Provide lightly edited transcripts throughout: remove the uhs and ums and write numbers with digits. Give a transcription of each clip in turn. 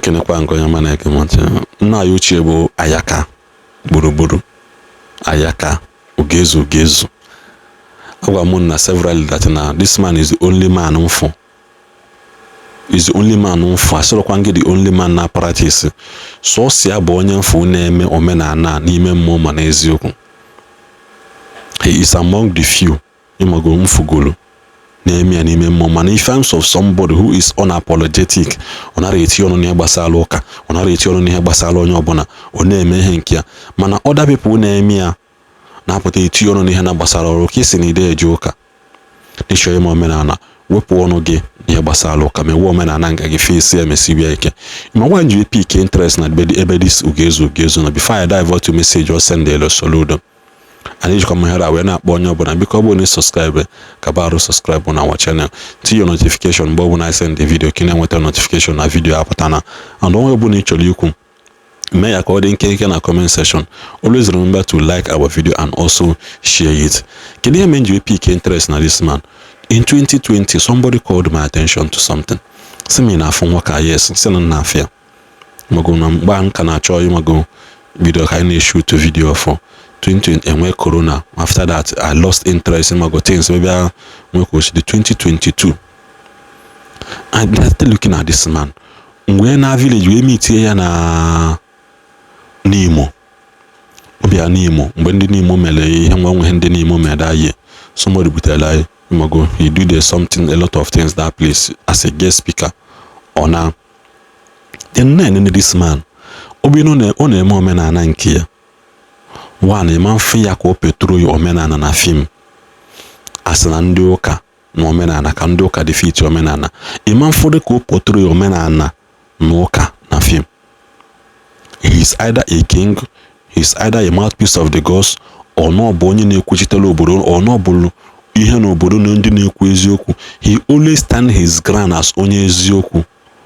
Ekenekwa nke onye ọma na-ege m ntị. Nna ya ochie bụ Ayaka gburugburu Ayaka Ugezu Ugezu. Agwa m na several that na this man is the only man mfụ, is the only man mfụ. Asịrọkwa gị the only man na practice, sọọsọ ya bụ onye mfụ na-eme omenala n'ime mmụọ. Ma n'eziokwu, he is among the few ịmago mfugolo na-eme ya n'ime mmụọ. Mana in terms of somebody who is unapologetic, ọ nara eti ọnụ n'ihe gbasara ụka, ọ nara eti ọnụ n'ihe gbasara onye ọbụla, ọ na-eme ihe nke ya. Mana other people na-eme ya na-apụta eti ọnụ n'ihe na gbasara ọrụ ka isi na ide eje ụka. Ịchọ ime omenala, wepụ ọnụ gị n'ihe gbasara ụka, ma ewe omenala nga gị fesi ya mesiwe ike. Ma nwa ji pick interest na ebe this Ugezu Ugezu na before I dive to message o send elu Soludo, anyị jikwa m a wee na-akpọ onye ọbụla, biko, ọ bụrụ na ị subscribe, kaba arụ subscribe na our channel, tinye notification mgbe ọbụla anyị send video ka ị na-enweta notification na video apụta na. And onye ọbụla ị chọrọ ikwu, mee ya ka ọ dị nkenke na comment section. Always remember to like our video and also share it. Kedu ihe mere m ji pick interest na this man? In 2020, somebody called my attention to something, sị m na afụ nwoke a. Yes, sị na nna afịa mago na mgbe nka na-achọ ịmago bido ka anyị na-eshoot video for 2020, enwe corona. After that, I lost interest in mago things maybe nwe ka o 2022, I started looking at this man. Mgbe na village wee meetie ya na n'Imo, ọ bịa n'Imo mgbe ndị N'Imo mere ihe nwa nwe ndị N'Imo mere that year. Somebody butere anyị mago, he do the something, a lot of things that place as a guest speaker. Ọ na then na this man obi ọ na-eme omenala nke ya. One ịma mfe ya ka o petụrụ ya omenala na film, asị na ndị ụka na omenala ka ndị ụka defeat omenala. Ịma mfọdụ ka o pụtụrụ ya omenala na ụka na film. He is either a king, he is either a mouthpiece of the gods, or na ọ bụ onye na-ekwuchitere obodo, or na ọ bụ ihe n'obodo na ndị na-ekwu eziokwu. He always stand his ground as onye eziokwu,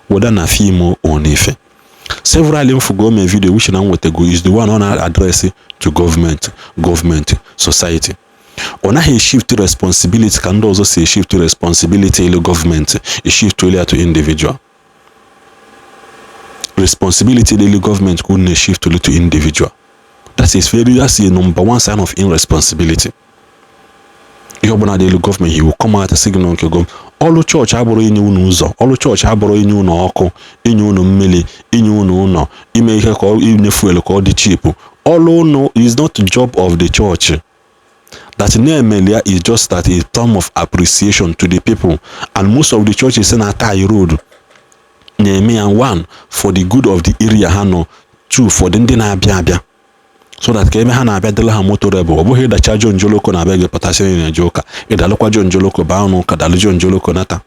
whether na film or n'ife. Several mfugo me video which na nwetago is the one ọ na-address to government, government, society. Ọ naghị shift responsibility ka ndị ọzọ si shift responsibility elu gọọmenti, shift ya to individual responsibility. Elu gọọmenti ka unu na-shift to individual, that is very, that's the number one sign of irresponsibility. Ihe ọbụla dị elu gọọmenti, he will come out sị gị na nke gọọmenti. Ọrụ chọọchị abụrụ inye unu ụzọ, ọrụ chọọchị abụrụ inye unu ọkụ, inye unu mmiri, inye unu ụlọ, ime ihe ka inye fuel ka ọ dị cheap. Ọrụ unu is not job of the church. That na-emeli ya is just that a term of appreciation to the people. And most of the churches na-ata anyị road na-eme ya, one, for the good of the area ha nọ, two, for the ndị na-abịa abịa, so that ka ebe ha na-abịa dịla ha motorable. Ọ bụghị ịdacha John Joloko na-abịa gị pụtasịrị na-eje ụka, ịdalụkwa John Joloko baa n'ụka, dalụ John Joloko nata.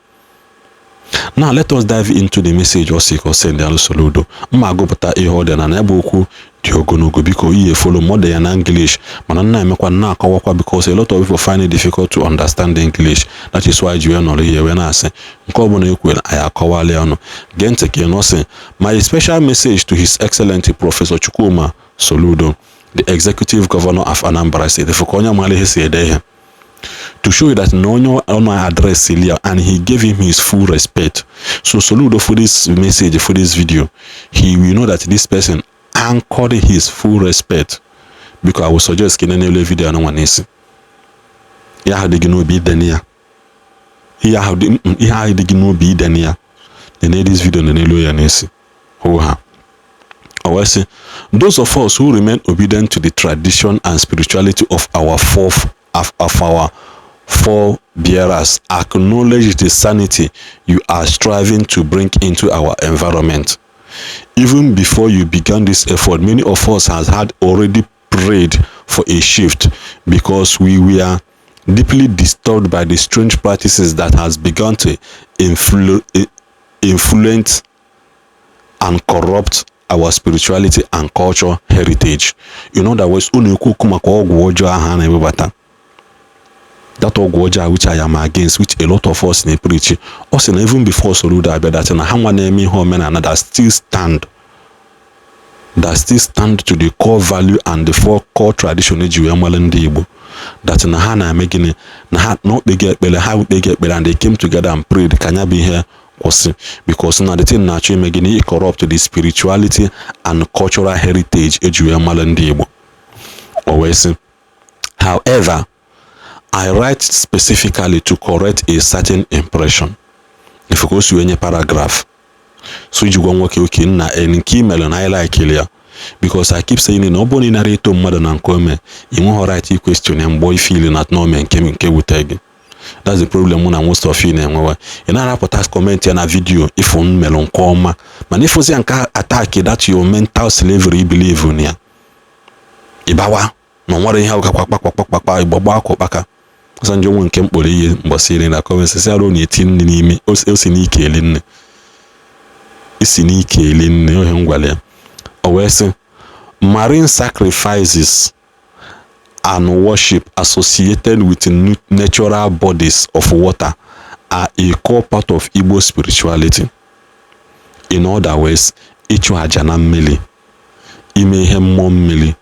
Now let us dive into the message ọ sị ka ọ send alụ Soludo. Mma agụpụta ihe ọ dị na ya bụ okwu dị ogologo. Biko, ihe follow m dị ya na English, mana nna emekwa na-akọwakwa because a lot of people find it difficult to understand English. That is why ji wee nọrọ ihe wee na-asị nke ọbụla ekwere anyị akọwala ya ọnụ. Gee ntị ka ị nọ. Sị, "My special message to His Excellency Professor Chukwuma Soludo, the Executive Governor of Anambra State." Ka onye mara ihe si ede ihe to show you that na onye ọ na-address ya, and he gave him his full respect. So Soludo, for this message, for this video, he will know that this person anchored his full respect. Because I will suggest ka ị na-ele video anụnwa n'isi ihe ahụ dị gị n'obi idene ya, ihe ahụ dị gị n'obi idene ya. Nene this video na n'elu ya n'isi hụ ha. O wee sị, "Those of us who remain obedient to the tradition and spirituality of our forebearers acknowledge the sanity you are striving to bring into our environment. Even before you began this effort, many of us has had already prayed for a shift because we were deeply disturbed by the strange practices that has begun to influence and corrupt our spirituality and culture heritage." In other words, unu ekwu okwu maka ọgwụ ọjọọ ahụ a na-ewebata, that ọgwụ ọjọọ which I am against, which a lot of us na-preach. Ọ sị na even before Soludo abịa, that na ha nwa na-eme ihe omenala that still stand to the core value and the four core tradition eji wee mara ndị Igbo, that na ha na-eme gịnị na ha na okpege ekpere, ha kpege ekpere, and they came together and prayed ka anya bụ ihe kwụsị. Kwụsị, because na the thing na-achọ ime gịnị? Corrupt the spirituality and cultural heritage eji wee mara ndị Igbo. O wee sị, "However, I write specifically to correct a certain impression." Ife ka o si wee nye paragraph so iji gwa nwoke oke nna nke imere na anyị like ya, because I keep saying na ọ bụrụ na ị nara eto mmadụ na nke ome, ị nweghị right i question ya mgbe ife ili na ome nke wute gị. That's the problem mụ na most of you na-enwewa. Ị na-arapụta comment ya na video ịfụ mmelụ nke ọma, mana ịfụzi ya nke attack that your mental slavery, believe na ya ịbawa na nwere ihe agakwa kpakpakpakpakpa igbo gba akwa ụkpaka ọsọ njọ nwe nke mkpọrọ ihe mgbasiri na comment sị arụ na-eti nne n'ime o si n'ike eli nne, isi n'ike eli nne ohe ngwale ya. O wee sị, "Marine sacrifices and worship associated with natural bodies of water are a core part of Igbo spirituality." In other words, ịchụ aja na mmiri, ime ihe mmụọ mmiri,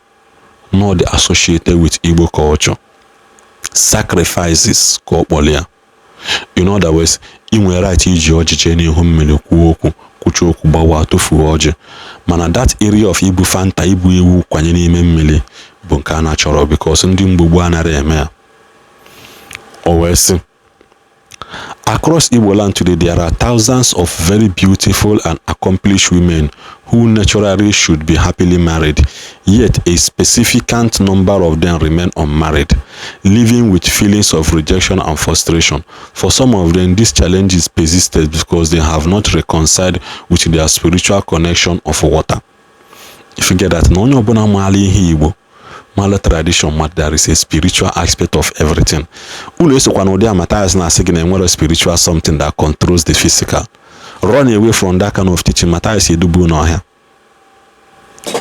not associated with Igbo culture. Sacrifices ka ọ kpọrọ ya. In other words, ị nwere right iji ọjị jee n'ihu mmiri kwuo okwu, kwuchie okwu, gbawa, tụfuo ọjị, mana that area of ibu fanta, ibu ewu kwanye n'ime mmiri bụ nke a na-achọrọ, because ndị mgbogbo anaghị eme ya. O wee sị, "Across Igbo land today, there are thousands of very beautiful and accomplished women who naturally should be happily married, yet a significant number of them remain unmarried, living with feelings of rejection and frustration. For some of them, these challenges persisted because they have not reconciled with their spiritual connection of water." If you get that, na onye ọbụla maara ihe Igbo, mara tradition, ma there is a spiritual aspect of everything. Unu esokwa na ụdị Matthias na-asị gị na enwere spiritual something that controls the physical. Run away from that kind of teaching. Matthias edubu n'ọhịa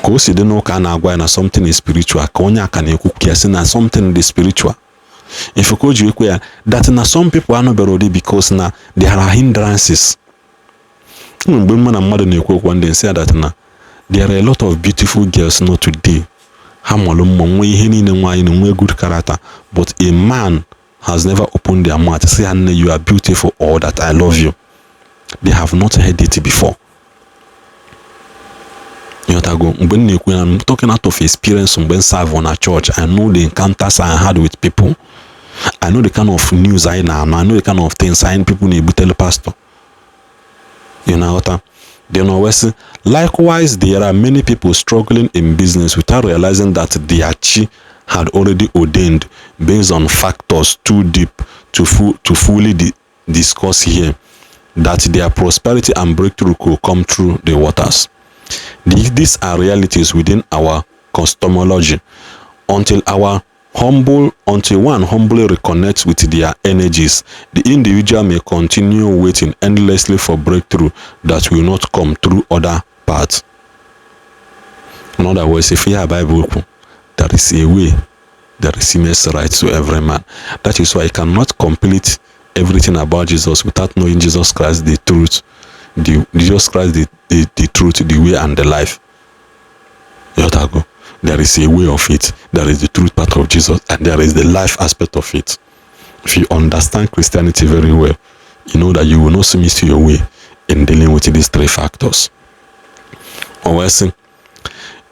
ka o si dị n'ụka a na-agwa ya na something is spiritual, ka onye aka na-ekwu ya sị na something dị spiritual. Ife ka o ji ekwe ya that na some people anụbere ụdị, because na there are hindrances. Mgbe mma na mmadụ na-ekwu okwu, ndị nsị ya that na there are a lot of beautiful girls not today, ha malụ mma, nwee ihe niile nwaanyị na nwee good character, but a man has never opened their mouth say, "Nne, you are beautiful," or that "I love you." They have not heard it before. Ịghọtago? Mgbe m na-ekwu ya, I'm talking out of experience. Mgbe m serve na church, I know the encounters I had with people. I know the kind of news anyị na-anụ. I know the kind of things anyị people na-ebutelu pastor. You na-aghọta? Then o wee sị, "Likewise, there are many people struggling in business without realizing that their chi had already ordained, based on factors too deep to fully discuss here, that their prosperity and breakthrough could come through the waters. These are realities within our cosmology. Until one humbly reconnects with their energies, the individual may continue waiting endlessly for breakthrough that will not come through other paths." In other words, if you have Bible, there is a way that seems right to every man. That is why you cannot complete everything about Jesus without knowing Jesus Christ, the truth, the Jesus Christ, the truth, the way, and the life. Ịghọtago? There is a way of it. There is the truth part of Jesus, and there is the life aspect of it. If you understand Christianity very well, you know that you will not miss your way in dealing with these three factors. O sị,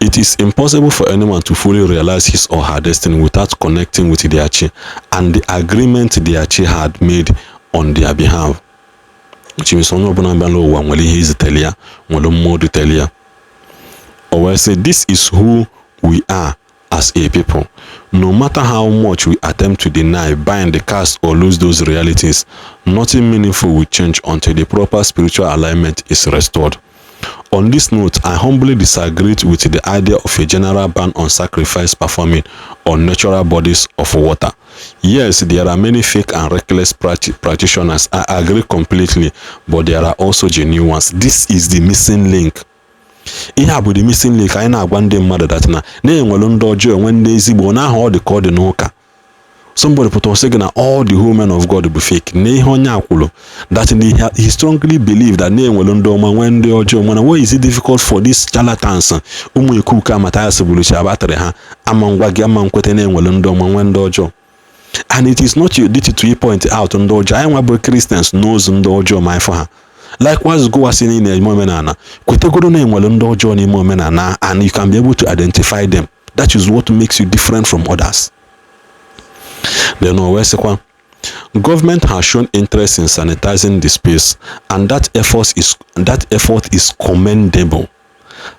"It is impossible for anyone to fully realize his or her destiny without connecting with their chi and the agreement their chi had made on their behalf." Which means onye ọbụla bịa n'ụwa nwere ihe izitere ya, nwere mmụọ dutere ya. O wee sị, "This is who we are as a people. No matter how much we attempt to deny, bind, cast, or lose those realities, nothing meaningful will change until the proper spiritual alignment is restored. On this note, I humbly disagree with the idea of a general ban on sacrifice performing on natural bodies of water. Yes, there are many fake and reckless practitioners. I agree completely, but there are also genuine ones." This is the missing link. Ihe a bụ the missing link anyị na-agwa ndị mmadụ that na na-enwere ndị ọjọọ, enwe ndị ezigbo na aha. Ọ dị ka ọ dị n'ụka. Somebody pụta sị gị na all the whole men of God bụ fake. Na ihe onye a kwuru that he strongly believe that na-enwere ndị ọma, nwee ndị ọjọọ, mana why is it difficult for these charlatans, ụmụ ikuku Mathias bụrụchi abatịrị ha ama ngwa gị ama nkweta na-enwere ndị ọma, nwee ndị ọjọọ? And it is not your duty to point out ndị ọjọọ. Anyị nwa bụ Christians knows ndị ọjọọ ma ifụ ha. Likewise, gụwasị na ị na-eme omenala, kwetegoro na enwere ndị ọjọọ n'ime omenala, and you can be able to identify them. That is what makes you different from others. Then o wee sịkwa, "Government has shown interest in sanitizing the space, and that effort is commendable.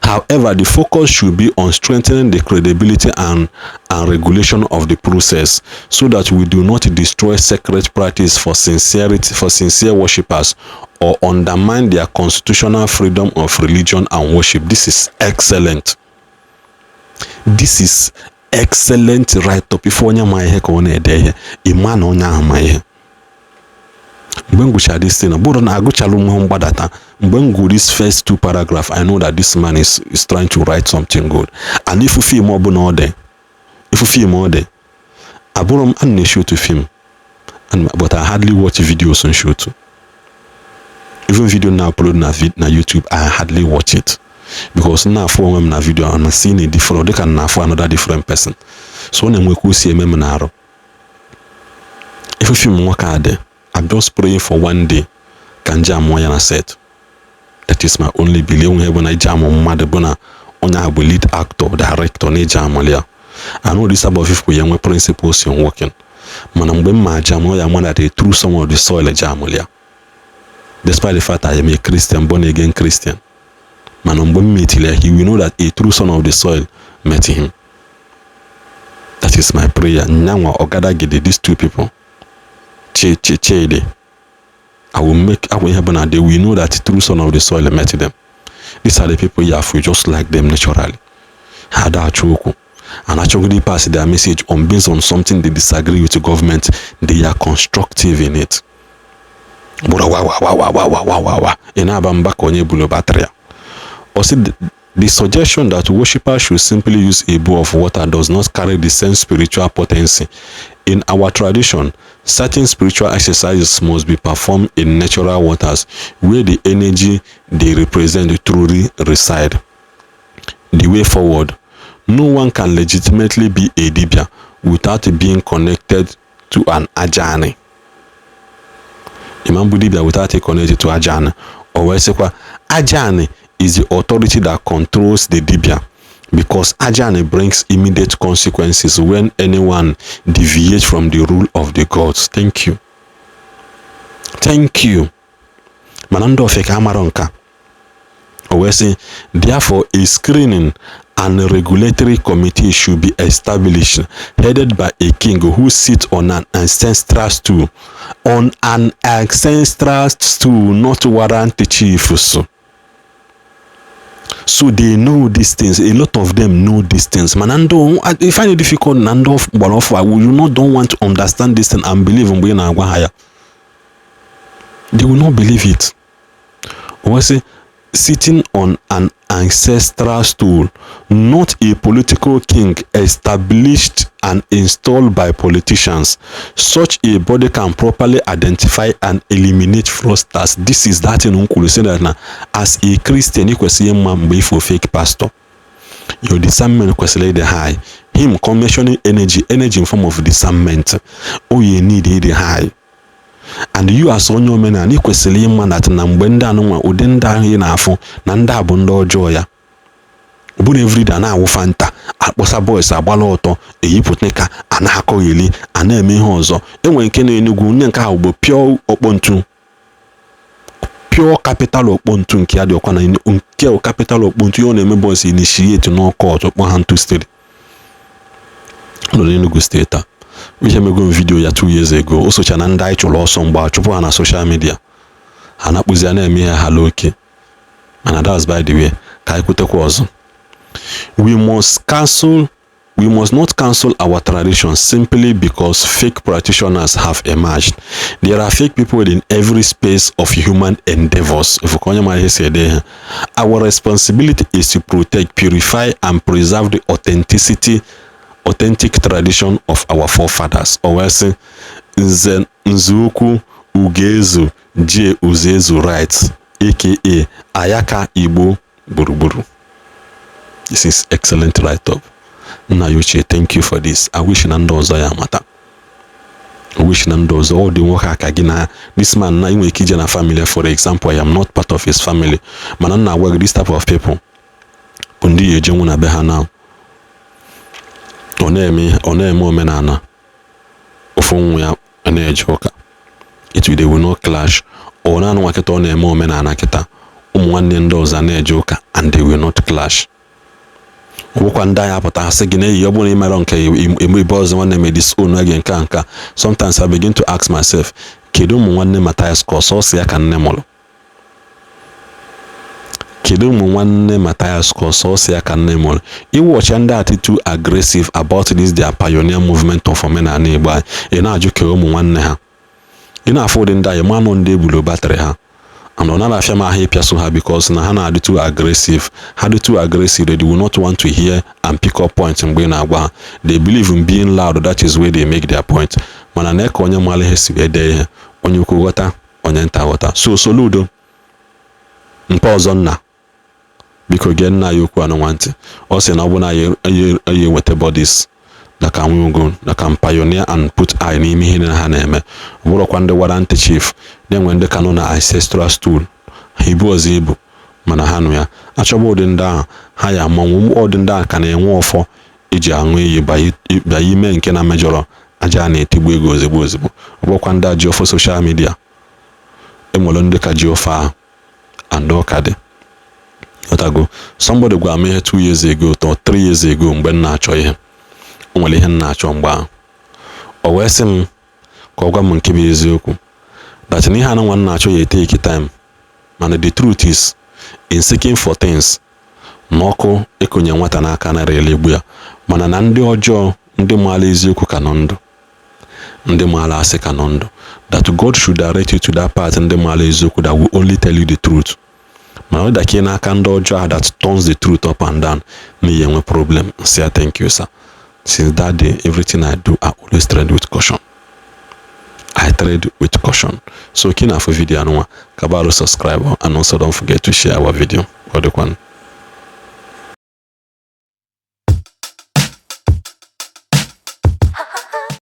However, the focus should be on strengthening the credibility and regulation of the process so that we do not destroy sacred practice for sincere worshippers or undermine their constitutional freedom of religion and worship." This is excellent. This is excellent write-up. Ife onye ma ihe ka ọ na-ede ihe, ịma na onye ahụ ma ihe. Mgbe m gụchara this thing, ọ bụrụ na agụchala m mgbadata, mgbe m gụrụ this first two paragraph, I know that this man is trying to write something good. And ifu film ọbụla ọ dị, ifu film ọ dị, abụrụ m ana na-eshoot film, but I hardly watch videos on shoot. Even video na upload na YouTube, I hardly watch it because na afụ onwe m na video, I'm seeing a different, dịka na afụ another different person. So ọ na-enwekwa osi eme m na-arụ. Ifu film nwoke a dị, I'm just praying for one day ka nje amụọ ya na set. That is my only belief. Onwe bụ na iji amụ mmadụ bụ na onye ahụ bụ lead actor, director, na iji amụli ya. I know this about people ya nwe principles in working, mana mgbe m ma aja amụ ya, ama that a true son of the soil eji amụli ya, despite the fact I am a Christian, born again Christian. Mana mgbe m metili ya, he will know that a true son of the soil met him. That is my prayer. Nyanwa Ogadagidi, these two people, Che Che Chede, I will make I will happen and they will know that true son of the soil met them. These are the people you have, just like them naturally. Ha ada achọ okwu and actually pass their message on based on something they disagree with the government. They are constructive in it. Bụrụ wa wa wa wa wa wa wa wa wa, ị na-aba mba ka onye bulu batrị ya. Or see, the suggestion that worshippers should simply use a bowl of water does not carry the same spiritual potency. In our tradition, certain spiritual exercises must be performed in natural waters where the energy they represent truly reside. The way forward: no one can legitimately be a dibia without being connected to an ajani. Imam bụ dibia without connected to ajani. O wee sịkwa, ajani is the authority that controls the dibia because ajani brings immediate consequences when anyone deviates from the rule of the gods. Thank you. Thank you. Mana ndị ofeke amara nka. O wee sị, "Therefore, a screening and regulatory committee should be established, headed by a king who sits on an ancestral stool, on an ancestral stool, not warrant chiefs." So they know these things. A lot of them know these things. Mana ndị I find it difficult na ndị gbara ọfụ a will not don't want to understand this thing and believe. Mgbe ị na-agwa ha ya, they will not believe it. O wee sị, "Sitting on an ancestral stool, not a political king established and installed by politicians. Such a body can properly identify and eliminate fraudsters." This is that thing m kwuru, say that na as a Christian, ị kwesịrị ịma mgbe ifo fake pastor. Your discernment kwesịrị ịdị high. Him commissioning energy, energy in form of discernment, o you need ịdị high. And you as onye omenala, ị kwesịrị ịma that na mgbe ndị anụnwa, ụdị ndị ahụ ị na-afụ na ndị a bụ ndị ọjọọ ya. Ọ bụrụ everyday a na-awụ Fanta, akpọsa boys, agbala ọtọ, eyipụta ka a na-akọgheli, a na-eme ihe ọzọ. Enwere nke na Enugu, nye nke ahụ bụ pure okpontu, pure capital okpontu. Nke ya dị ọkwa na nke capital okpontu, ihe ọ na-eme, boys initiate n'ọkọt kpọ ha ntu steeti nọ n'Enugu Steeti a. Ihe mego m video ya 2 years ago, o socha na ndị anyị chụrụ ọsọ mgbe chụpụ ha na social media, ha na-akpụzi ya na-eme ihe ha oke. Mana that's by the way. Ka anyị kwutekwa ọzọ. We must not cancel our traditions simply because fake practitioners have emerged. There are fake people in every space of human endeavors. Our responsibility is to protect, purify, and preserve the authentic tradition of our forefathers. O wee sị, Nze Nzeukwu Ugezu J. Uzezu writes, aka Ayaka Igbo Gburugburu. This is excellent write-up. Nna ya ochie, thank you for this. I wish na ndị ọzọ ya amata. Wish na ndị ọzọ ọ dị nwoke a ka gị na this man na ị nwere ike ije na family. For example, I am not part of his family, mana m na-agwa gị, this type of people bụ ndị ya ejenwu na be ha. Now ọ na-eme omenala, ofu nwa ya na-eje ụka, it will they will not clash. Ọ na-anụ nwa kịta, ọ na-eme omenala kịta, ụmụ nwanne ndị ọzọ na-eje ụka, and they will not clash. Ọ bụkwa ndị anyị apụta sị gị na-eyi ọ bụrụ na ị mere nke ebe ọzọ, nwanne m disown gị nke a nke a. Sometimes I begin to ask myself, kedu ụmụ nwanne Mathias, ka ọsọsọ ya ka nne mụrụ? Kedu ụmụ nwanne Mathias, ka ọsọsọ ya ka nne mụrụ? Iwọcha ndị atị too aggressive about this their pioneer movement of omenala Igbo anyị, ị na-ajụ ka ụmụ nwanne ha. Ị na-afụ ụdị ndị anyị manụ, ndị ebulu battery ha, and ọ naghị afịa m ahụ ịpịasụ ha, because na ha na-adị too aggressive. Ha dị too aggressive, they will not want to hear and pick up points mgbe ị na-agwa ha. They believe in being loud, that is where they make their point. Mana na ka onye maara ihe si wee dee ihe, onye ukwu ghọta, onye nta ghọta. So Soludo mpe ọzọ, nna, biko gee nna ya okwu anụ nwa ntị. Ọ sị na ọ bụ na ya eweta bodies that can go, that can pioneer and put eye n'ime ihe ha na-eme. Ọ bụrụkwa ndị warrant chief na-enwe, ndị ka nọ na ancestral stool ha ibu ọzọ ibu, mana ha nụ ya achọba ụdị ndị ahụ ha ya amanwụ. Ụdị ndị ahụ ka na-enwe ọfọ eji aṅụ iyi bịa ime nke na mejọrọ aja a na-etigbu ego ozigbo ozigbo. Ọ bụrụkwa ndị a ji ọfọ social media, enwere ndị ka ji ofe ahụ and ọka dị ọtago. Somebody gwara m ihe 2 years ago or 3 years ago, mgbe m na-achọ ihe, o nwere ihe m na-achọ mgbe ahụ. O wee sị m ka ọ gwa m nke bụ eziokwu, that na ihe anụ nwa m na-achọ ya take time, mana the truth is, in seeking for things, na ọkụ ekonye nwata n'aka nara elegbu ya. Mana na ndị ọjọọ, ndị maara eziokwu ka nọ ndụ, ndị maara asị ka nọ ndụ, that God should direct you to that part, ndị maara eziokwu that will only tell you the truth. Mana ọ dake n'aka ndị ọjọọ ahụ that turns the truth up and down, na ihe enwe problem. Say, "Thank you, sir." Since that day, everything I do, I always tread with caution. I tread with caution. So kí na afọ video anụnwa kabarụ, subscribe and also don't forget to share our video. Ọ dịkwanụ.